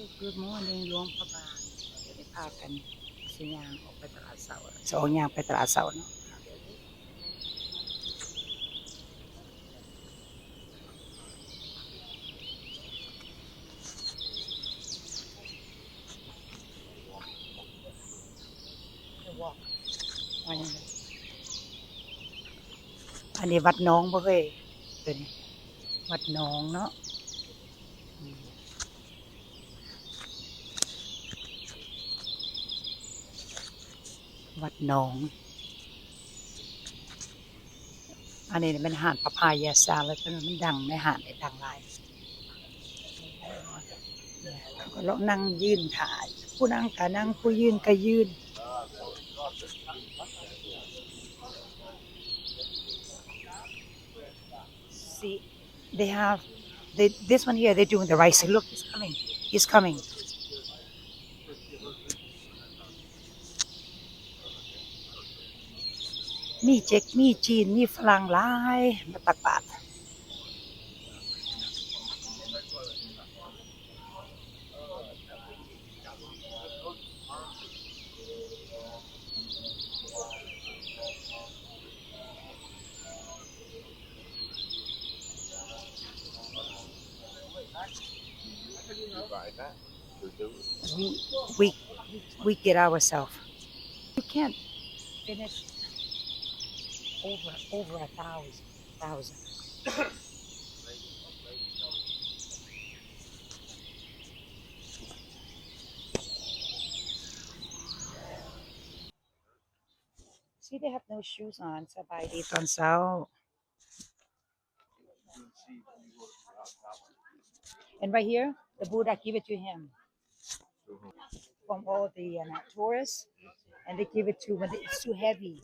Good morning ຫຼວງພະບາງ. ດຽວນີ້ພາກັນຊິຍ່າງອອກໄປຕະຫຼາດເຊົ້າ ຊິອອກຍ່າງໄປຕະຫຼາດເຊົ້າເນາະ. ອັນນີ້ວັດໜອງບໍ່ເອີຍ? ຕົວນີ້ວັດໜອງເນາະ. ວັດໜອງ. ອັນນີ້ແມ່ນຮ້ານປະພາຍາສາ ແລ້ວມັນດັງໃນຮ້ານນີ້ ດັງຫຼາຍ. ເຂົາກໍເລາະນັ່ງຢືນຖ້າ ຜູ້ນັ່ງກໍນັ່ງ ຜູ້ຢືນກໍຢືນ. See, they have, they, this one here, they're doing the rice. Look, he's coming. He's coming. ມີເຈັກ ມີຈີນ ມີຝຣັ່ງຫຼາຍມາຕັກບາດ. We, we, we get ourselves. You can't finish over, over a thousand, thousand. See, they have no shoes on. ສະບາຍດີຕອນເຊົ້າ. And right here, the Buddha give it to him from all the, uh, tourists, and they give it to, when it's too heavy.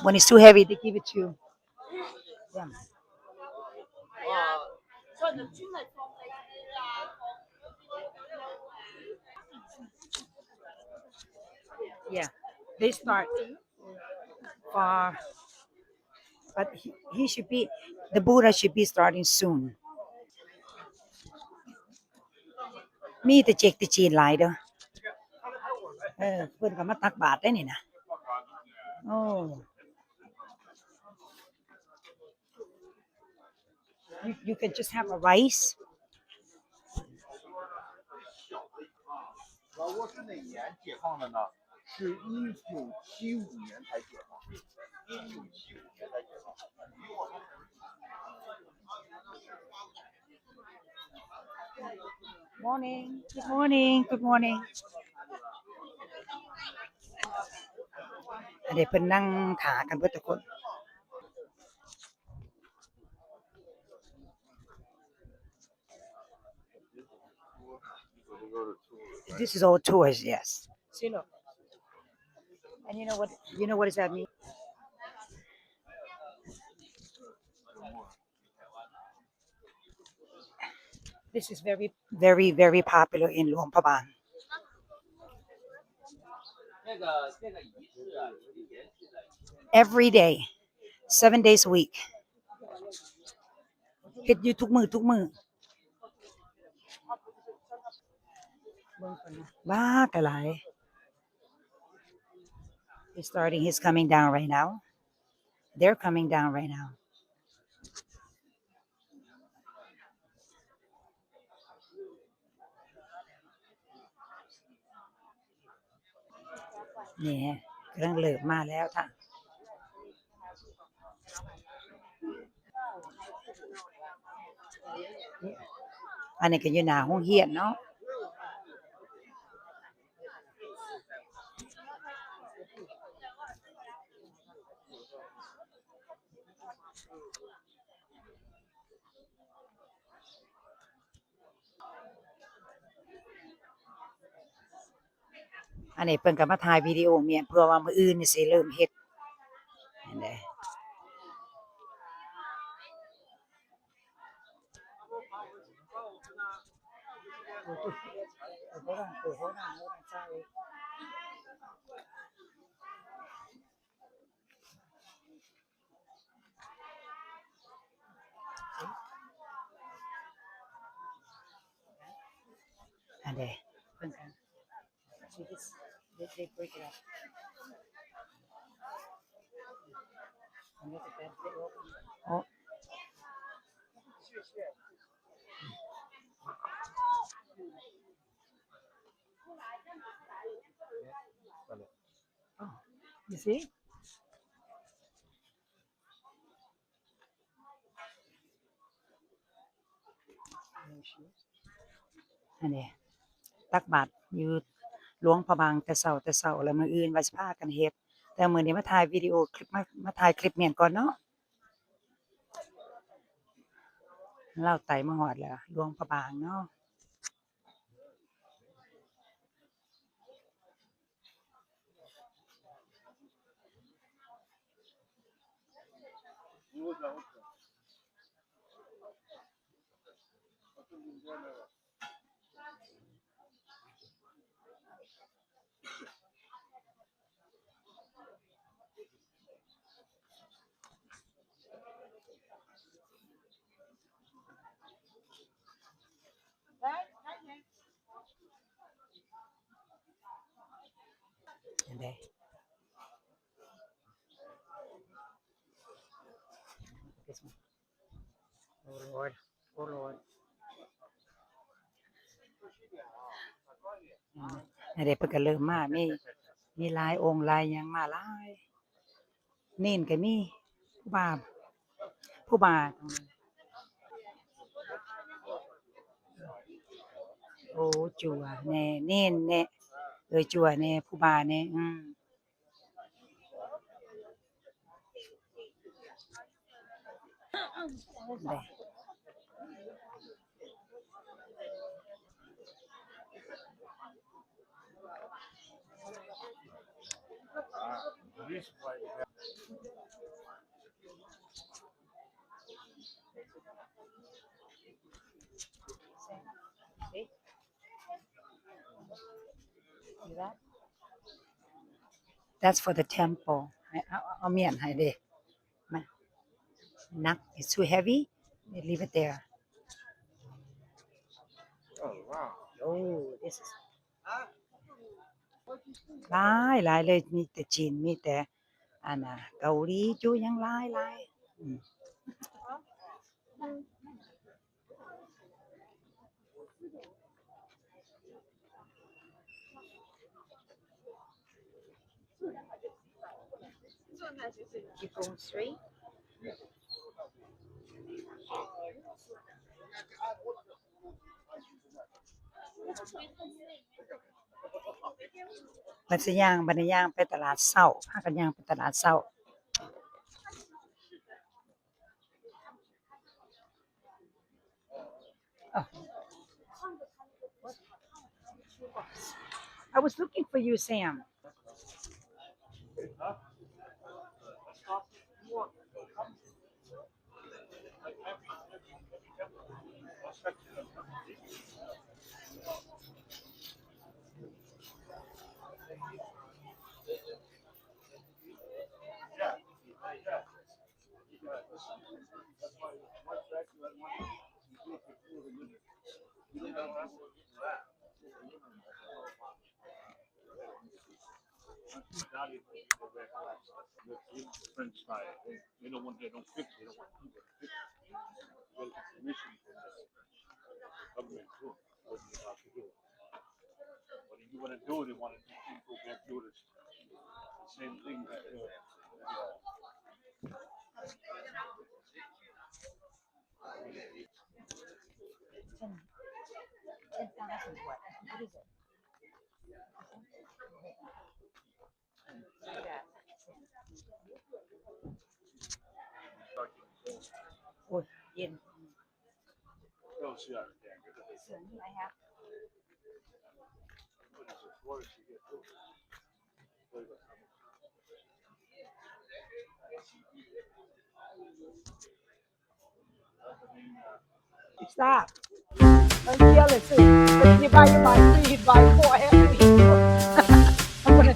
When it's too heavy, they give it to them. Yeah, they start far, but he, he should be, the Buddha should be starting soon. ມີແຕ່ເຈັກແຕ່ຈີນຫຼາຍເດີ້. ເອີ ເພິ່ນກໍມາຕັກບາດໄດ໋ນີ້ນະ. ໂອ້. You, you can just have a rice. อันนี้เพิ่นนั่งท่ากันเบิดทุกคน. This is all tours, yes. And you know what, you know what does that mean? This is very, very, very popular in ຫຼວງພະບາງ. Every day, seven days a week. ເຮັດຢູ່ທຸກມື້ ທຸກມື້. ບາກະຫຼາຍ. He's starting, he's coming down right now. They're coming down right now. ນີ້ ກຳລັງເລີ່ມມາແລ້ວທ່ານ. ອັນນີ້ກໍຢູ່ໜ້າໂຮງຮຽນເນາະ. ອັນນີ້ເພິ່ນກໍມາຖ່າຍວິດີໂອແມ່ນ ເພື່ອວ່າມື້ອື່ນນີ້ຊິເລີ່ມເຮັດ. ເຫັນເດ້. ອັນເດ້ See this? They, they break it up. And look at that, they open it. ໂອ້ Oh, you see? ອັນນີ້ຕັກບາດຢູ່ຫຼວງພະບາງແຕ່ເຊົ້າ ແຕ່ເຊົ້າ ແລ້ວມື້ອື່ນວ່າຊິພາກັນເຮັດ ແຕ່ມື້ນີ້ມາຖ່າຍວິດີໂອຄລິບ ມາ ມາຖ່າຍຄລິບມ້ຽນກ່ອນເນາະ. ລາວໄຕ່ມາຮອດແລ້ວ ຫຼວງພະບາງເນາະ. Oh Lord, oh Lord. ອັນນີ້ເພິ່ນກໍເລີ່ມມາ ມີ ມີຫຼາຍອົງຫຼາຍຫຍັງມາຫຼາຍ ເນນກໍມີ ຄູບາ ຄູບາ ໂອ້ ຈົວແນ່ ເນນແນ່ ເອີ ຈົວແນ່ ຄູບາແນ່ ອືມ. See that? That's for the temple. ໃຫ້ເອົາ ເອົາ ເອົາມ້ຽນໃຫ້ເດ້. ມາ ໜັກ it's too heavy. Leave it there. Oh, wow. Oh, this is ຫຼາຍ ຫຼາຍເລີຍ ມີແຕ່ຈີນ ມີແຕ່ ອັນນ່າ ເກົາຫຼີ ຢູ່ຫຍັງຫຼາຍ ຫຼາຍ ອືມ. Keep going straight. ບັດຊິຍ່າງ ບັດນີ້ຍ່າງໄປຕະຫຼາດເຊົ້າ ພາກັນຍ່າງໄປຕະຫຼາດເຊົ້າ. Oh. I was looking for you, Sam. French fry. They, they don't want, they don't fix it. They don't want people to fix it. They get permission from the government too. What you have to do. What do you wanna do? They wanna do people back, do the same thing back there. Ten, ten thousand what? What is it? ໂອ້ຍ ເຢັນ. Stop. Don't yell at me. If you buy your mind free, buy four, have me. I'm gonna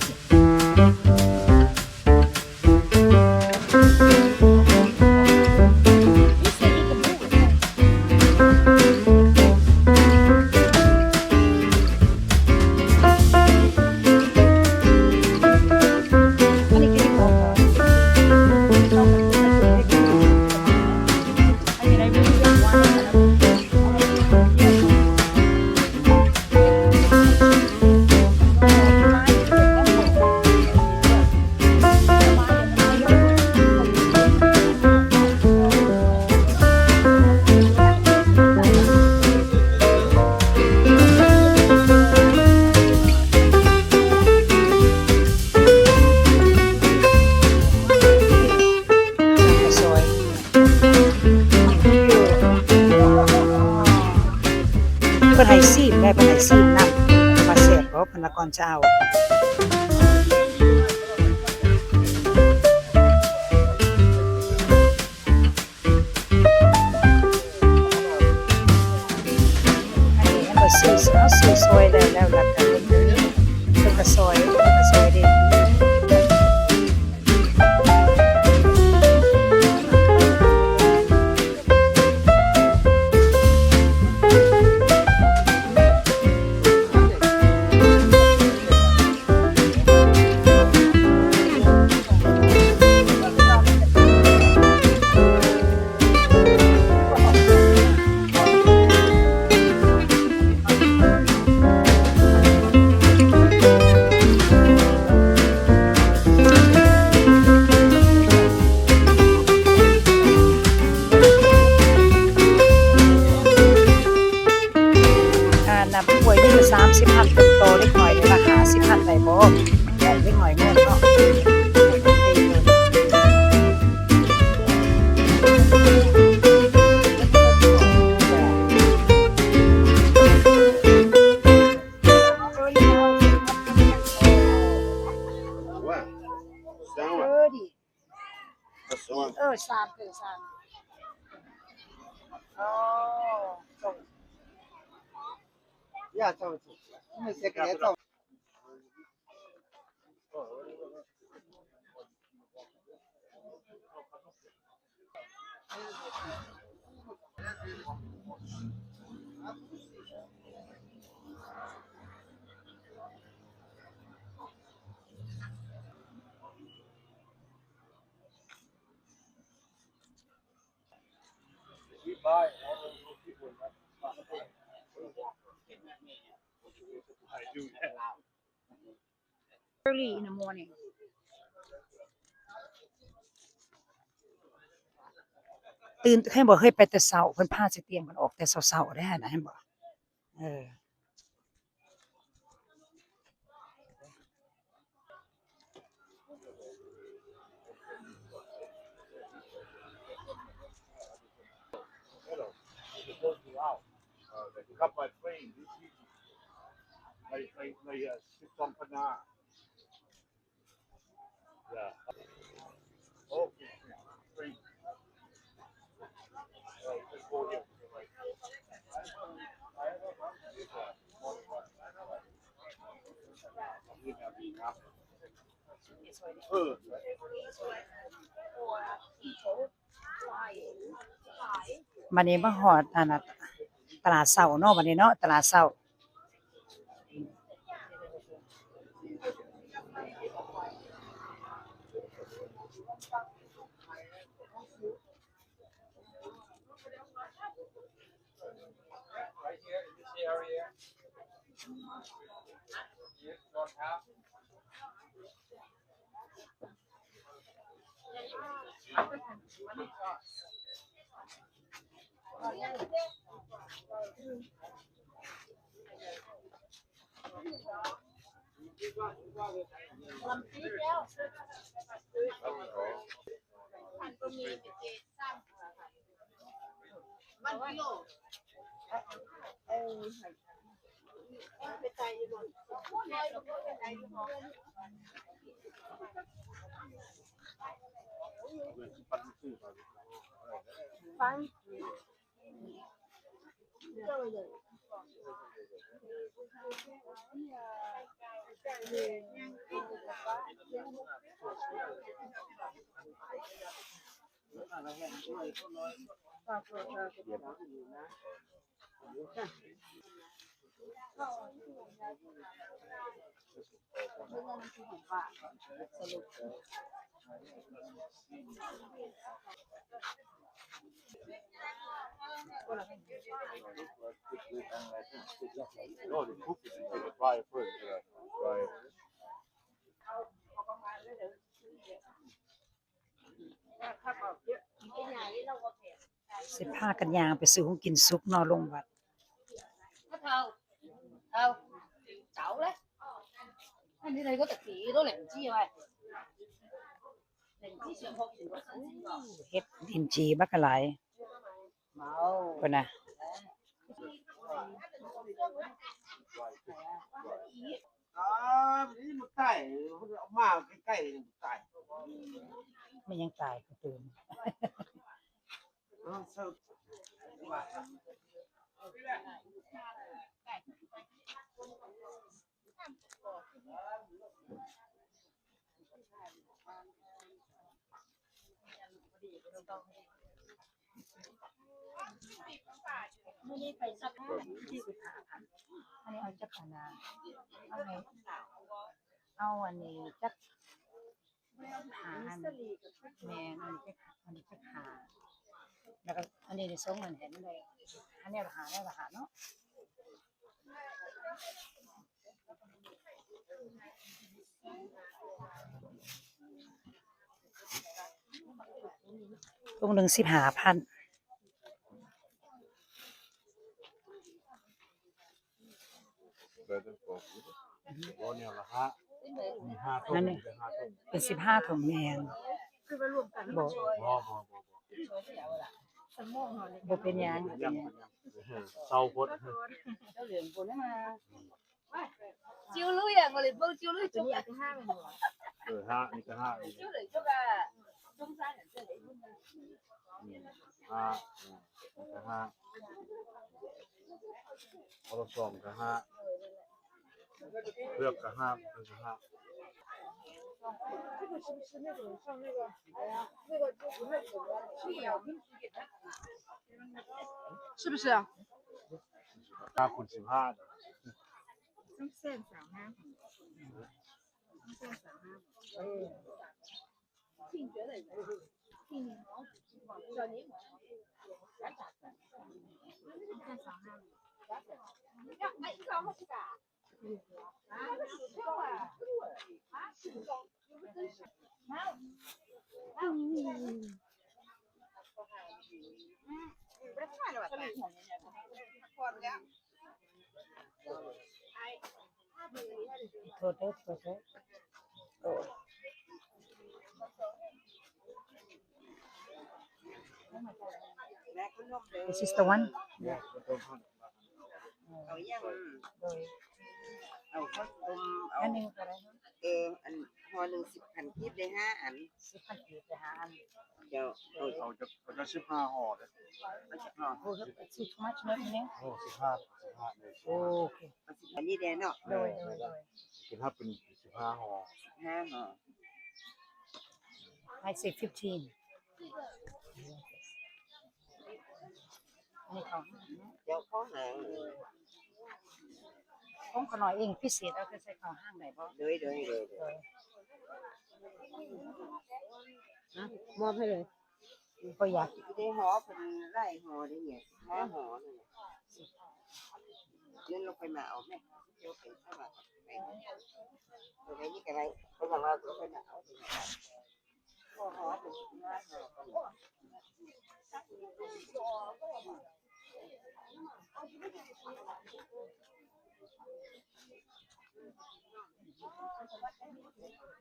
ຊີມໄດ້ ເພິ່ນໃຫ້ຊີມນຳ ວ່າແຊບບໍ່ ເພິ່ນວ່າກ່ອນຈະເອົາ. ອັນນີ້ເພິ່ນກໍຊື້ ເອົາຊື້ຊອຍແລ້ວ ແລ້ວ ແລ້ວກໍເພິ່ນ ເພິ່ນກໍຊອຍ ເພິ່ນກໍຊອຍເດ້. ອ່າ ນັບຖ້ວຍນີ້ກໍສາມສິບພັນ ຕໍ່ເດັກນ້ອຍນີ້ລະຫ້າສິບພັນໄດ້ບໍ່? ເດັກນ້ອຍເງິນເນາະ. Early in the morning. ຕື່ນ ເຫັນບໍ່ ເຄີຍໄປແຕ່ເຊົ້າ ເພິ່ນພາຊິຕຽມກັນອອກແຕ່ເຊົ້າໆ ເດ້ຫັ້ນນະ ເຫັນບໍ່? ເອີ.ບັດນີ້ມາຮອດອັນນ່າ ຕະຫຼາດເຊົ້າເນາະ ບັດນີ້ເນາະ ຕະຫຼາດເຊົ້າ. No, they cook it and they fry it first. Yeah, fry it. ຊິພາກັນຍ່າງໄປຊື້ຂອງກິນສຸກເນາະ ລົງວັດ. ເຫັດລິ້ນຈີ່ບັກຫຼາຍ ພຸ້ນນະ. ຕາຍ ມັນຕາຍ ເອົາມາໃກ້ໆ ມັນຕາຍ ມັນຍັງຕາຍຄືຕື່ມ. ອັນນີ້ເອົາຈັກອັນນະ ເອົາໃຫ້ ເອົາອັນນີ້ຈັກ ຫ້າອັນ ແມ່ນ ອັນນີ້ຈັກ ອັນນີ້ຈັກຫ້າ ແລ້ວກໍອັນນີ້ໄດ້ສອງອັນ ໃຫ້ມັນໄດ້ ອັນນີ້ລະຫ້າ ແລ້ວລະຫ້າເນາະ ຖົງໜຶ່ງສິບຫ້າພັນ. ບໍ່ແນວລະຫ້າ ມີຫ້າຖົງ ອັນນີ້ເປັນສິບຫ້າຖົງ ແມ່ນ ບໍ່ ບໍ່ ບໍ່ ບໍ່ ບໍ່ເປັນຫຍັງ ເຊົາໂພດ ເອີ ຫ້າ ມີແຕ່ຫ້າ ຫ້າ ເອີ ມີແຕ່ຫ້າ ເອົາສອງກໍຫ້າ ເລືອກກໍຫ້າ ເລືອກກໍຫ້າ 是不是？ ຫ້າຄູນສິບຫ້າ ໂທດເດີ ໂທດເດີ. This is the one. ເອົາຫຍັງ ໂດຍ ເອົາເຂົ້າຕົ້ມ ເອົາ ອັນໜຶ່ງເທົ່າໃດ? ເອີ ອັນຫໍ່ໜຶ່ງສິບພັນກີບ ໄດ້ຫ້າອັນ ສິບພັນກີບ ໄດ້ຫ້າອັນ. ເຈົ້າ ເອົາ ເອົາຈັກ ເອົາຈັກສິບຫ້າຫໍ່ເດີ້ ເອົາສິບຫ້າ ໂອ້ too much ເນາະ ໂອ້ ສິບຫ້າ ສິບຫ້າ ໂອເຄ ອັນນີ້ແດ່ເນາະ ໂດຍ ໂດຍ ໂດຍ ເປັນ ຖ້າເປັນສິບຫ້າຫໍ່ ສິບຫ້າຫໍ່ I say fifteen. ອັນນີ້ເຂົ້າຫ້າງເນາະ ເຈົ້າເຂົ້າຫ້າງ ຂອງຂ້ານ້ອຍເອງພິເສດ ເອົາໄປໃສ່ເຂົ້າຫ້າງໄດ້ບໍ່? ໂດຍ ໂດຍ ໂດຍ ໂດຍ ນະ ມອບໃຫ້ເລີຍ ບໍ່ຢາກ ໄດ້ຫໍ່ເພິ່ນຫຼາຍຫໍ່ເດ້ ສິບຫ້າຫໍ່ນີ້ ເງິນລົງໄປມາເອົາແມ່ ເຈົ້າເປັນສະຫວັດໄປ ໂຕນີ້ກໍໄດ້ ເພິ່ນວ່າລົງໄປມາເອົາ.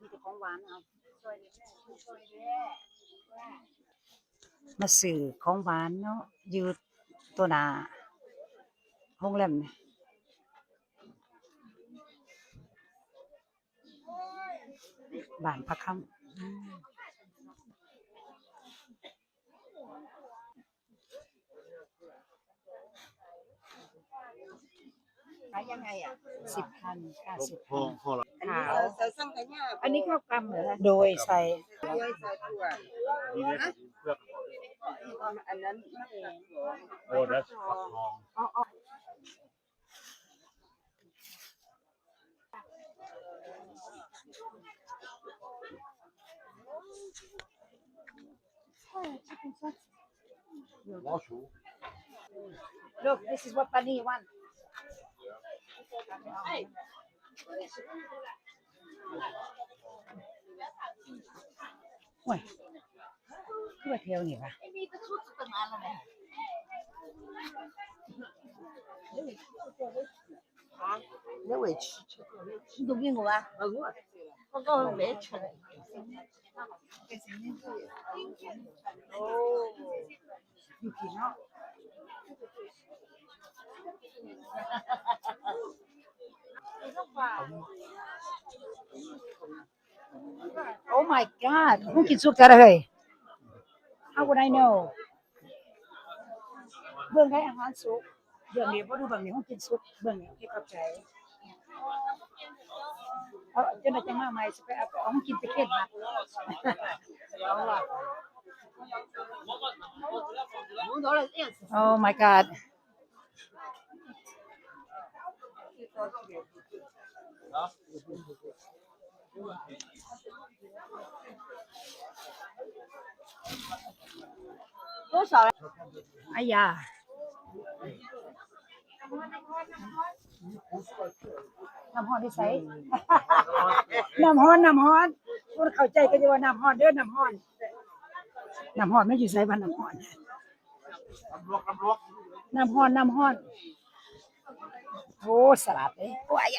ມີແຕ່ຂອງຫວານເອົາ ມາຊື້ຂອງຫວານເນາະ ຢູ່ໂຕໜ້າໂຮງແຮມນີ້. ບ້ານພະຄຳ ຂາຍຍັງໄງອ່ະ? ສິບພັນ ຫ້າສິບພັນ ອັນນີ້ເອົາໃສ່ສັງຂະຫຍາ ອັນນີ້ເຂົ້າກ່ຳເຫຼືອ? ໂດຍ ໃສ່ ໂດຍ ໃສ່ຖົ່ວ ອັນນັ້ນ ໂອ້ ໄດ້ ເອົາ ເອົາ Look, this is what Pani want. ໂອ້ຍ ຄືວ່າແຖວນີ້ວະ? ເນເວດ ຢູ່ພີ້ເນາະ. Oh my god ຮູ້ກິນສຸກແທ້ເລີຍ How would I know ເບິ່ງໄດ້ອາຫານສຸກ ເບິ່ງນີ້ບໍ່ຮູ້ ເບິ່ງນີ້ ເຮົາກິນສຸກ ເບິ່ງນີ້ ໂອເຄ ຂອບໃຈ ເອົາ ຈັ່ງໃດຈັ່ງມາໃໝ່ ຊິໄປເອົາ ເອົາ ເຮົາກິນໄປເຄັດບາດ Oh my god Who's sorry? ອາຢາ ນ້ຳຮ້ອນຢູ່ໃສ? ນ້ຳຮ້ອນ ນ້ຳຮ້ອນ ຄົນເຂົ້າໃຈກໍຢູ່ວ່ານ້ຳຮ້ອນເດີ ນ້ຳຮ້ອນ ນ້ຳຮ້ອນມັນຢູ່ໃສວະ? ນ້ຳຮ້ອນ ນ້ຳຮ້ອນ ນ້ຳຮ້ອນ ໂອ້ ສະຫຼາດເດ້ ໂອ້ຍ